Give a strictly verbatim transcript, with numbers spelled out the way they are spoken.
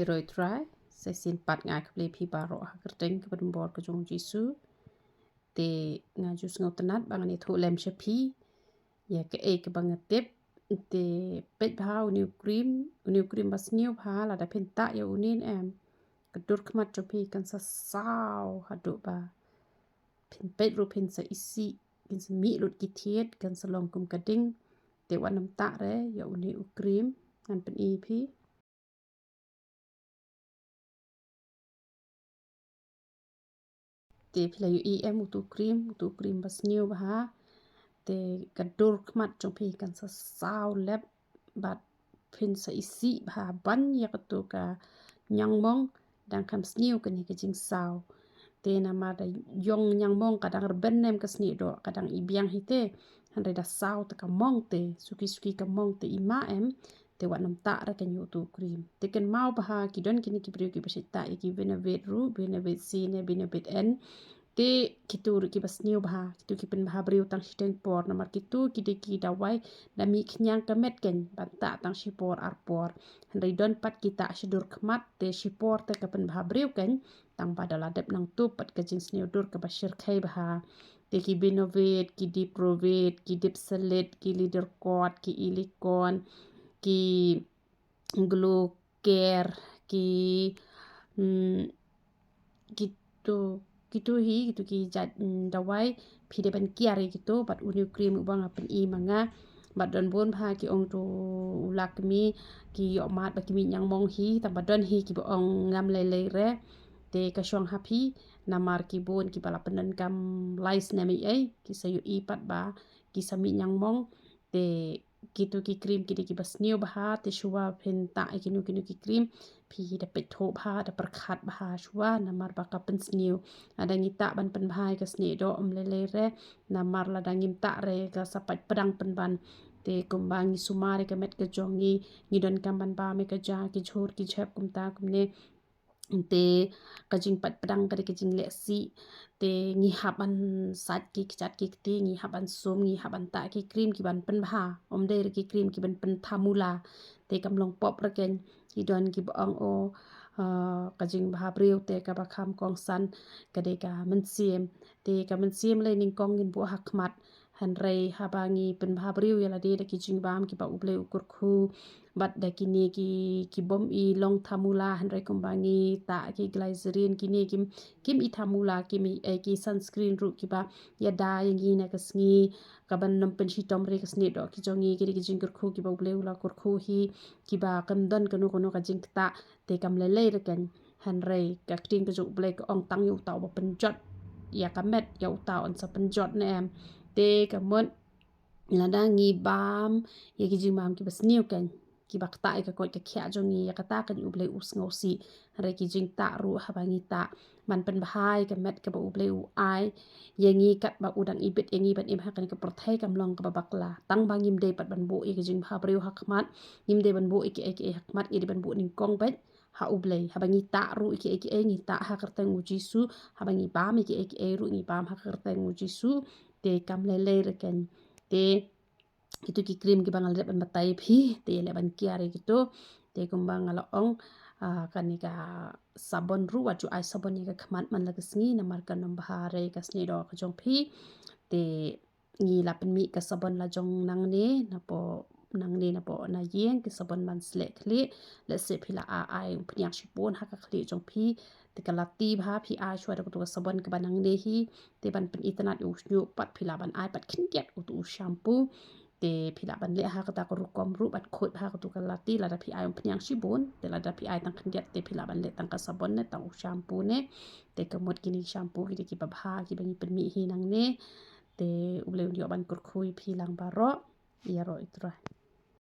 Roi Trai, sa shisien pat nga ai khublei phi baroh ha ka kyrteng kaba donbor ka jong u Jisu. Te nga ju sngewtynnat ba ngan ïathuh lem sha phi ïa kaei kaba nga tip. Te peit bha une u cream, une u cream ba sniew bha, lada phin tah ïa une ne em, ka dur khmat jong phi kan sa saw haduh ba phin peit ruh phin sa isih, phin sa mih lut ki thied, kan sa long kum ka ding. Te wat nym tah re ïa une u cream, ngan pyni phi. Te phi la ïohi em utu u cream, utu u cream ba sniew bha. Te ka dur khmat jong phi kan sa saw lep bad phin sa isih bha ban ïa katu ka ñiangmong, dang kham sniew kane ka jingsaw. Te namar da ïong ñiangmong ka dang rben ne em ka snieh doh, ka dang i biang hi te, hynrei da saw te ka mong te, suki suki ka mong te i mah em. Te wat nym tah re kan ïa utu u cream. Te kynmaw bha ki don kine ki briew kiba shait tah ïa ki Benovit ruh, Benovit C ne Benovit N. Te kitu ruh kiba sniew bha, kitu ki pynbha briew tang shiteng por, namar kitu ki dei ki dawai da mih khñiang ka met kan, ban tah tang shi por ar por. Hynrei don pat ki tah shi dur khmat, te shi por te ka pynbha briew kan, tang ba da la dep nangtup pat ka jingsniew dur kaba shyrkhei bha. Te ki Benovit, ki Diprovit, ki Dipsalit, ki Leadercot, ki Elicon, ki Glow Care, ki, mm, kitu, kitu hi, kitu ki jait, mm, dawai, phi dei ban kiar ïa kitu, bad une u cream uba nga pyni ma nga. Bad don bun bha ki ong tu u Lakmé, ki ïoh mad ba ki mih ñiangmong hi, tang ba don hi kiba ong ngam lei lei re. Te ka shong ha phi, namar ki bun kiba la pyndonkam lai snem ei ei, ki sa ïohi pat ba ki sa mih ñiangmong. Te kitu ki cream ki dei kiba sniew bha, te shuwa phin tah ïa kino kino ki cream, phi da peit thoh bha, da pyrkhat bha shuwa, namar ba ka pynsniew. Lada ngi tah ban pynbha ïa ka snieh doh, ym lei lei re, namar lada ngim tah re ka sa pait pdang pynban. Te kumba ngi sumar ïa ka met ka jong ngi, ngi donkam ban bam ïa ka ja, ki jhur ki jhep kumta kumne. Te ka jingpait pdang ka dei ka jingleh sih. Te ngi hap ban sait ki kjat ki kti, ngi hap ban sum, ngi hap ban tah ki cream ki ban pynbha. Ym dei re ki cream ki ban pyntha mula. Te kam long pop re kan, ki don kiba ong o, ah, ka jingbha briew te kaba kham kongsan ka dei ka mynsiem. Te ka mynsiem lei nyngkong ngin buh ha khmat. Hynrei haba ngi pynbha briew ïa lade da ki jingbam kiba U Blei u kyrkhu, bad da kine ki, ki bym i long tha mula, hynrei kumba ngi tah ki glycerin, kine kim, kim i tha mula, kim i, eh, ki sunscreen ruh kiba ïada ïa ngi na ka sngi, kaban nym pynshitom re ka snieh doh ki jong ngi, ki dei ki jingkyrkhu kiba U Blei u la kyrkhu hi, kiba kam don kano kano ka jingktah, te kam lei lei re kan. Hynrei ka ktien ka jong U Blei ka ong tang ïa uta uba pynjot ïa ka met, ïa uta un sa pynjot ne em. Te ka mut lada ngi bam ïa ki jingbam kiba sniew kan, kiba ktah ïa ka koit ka khiah jong ngi, ïa kata kan U Blei u sngewsih. Hynrei ki jingtah ruh haba ngi tah ban pynbha ïa ka met kaba U Blei u ai ïa ngi katba u dang ibit ïa ngi ban im ha kane ka pyrthei kam long kaba bakla. Tang ba ngim dei pat ban buh ïa ki jingbha briew ha khmat, ngim dei ban buh ïa kiei kiei ha khmat, ngi dei ban buh nyngkong beit ha U Blei. Haba ngi tah ruh ïa kiei kiei ngi tah ha ka kyrteng U Jisu, haba ngi bam ïa kiei kiei ruh ngi bam ha ka kyrteng U Jisu. Te kam lei lei re kan. Te kitu ki cream kiba nga la dep ban batai phi, te leh ban kiar ïa kitu. Te kumba nga la ong, ah, kane ka sabon ruh wat ju ai sabon ïa ka khmat man la ka sngi, namar kan ym bha re ka snieh doh ka jong phi. Te ngi la pynmih ka sabon la jong nangne, napoh nangne napoh na ïing, ki sabon ban sleh khlieh. Lehse phi la ai umphniang shibun ha ka khlieh jong phi. Te ka la ti bha phi ai shuwa da katu ka sabon kaba nangne hi. Te ban pynitynnad ïa u shñiuh pat phi lah ban ai pat khyndiat utu u shampoo. Te phi lah ban leh ha kata ka rukom ruh ban khuid bha katu ka la ti lada phi ai umphniang shibun. Te lada phi ai tang khyndiat te phi lah ban leh tang ka sabon ne tang u shampoo ne. Te ka mut kine ki shampoo ki dei kiba bha kiba ngi pynmih hi nangne. Te U Blei un ïoh ban kyrkhu ïa phi lang baroh. Ïaroh ïa U Trai.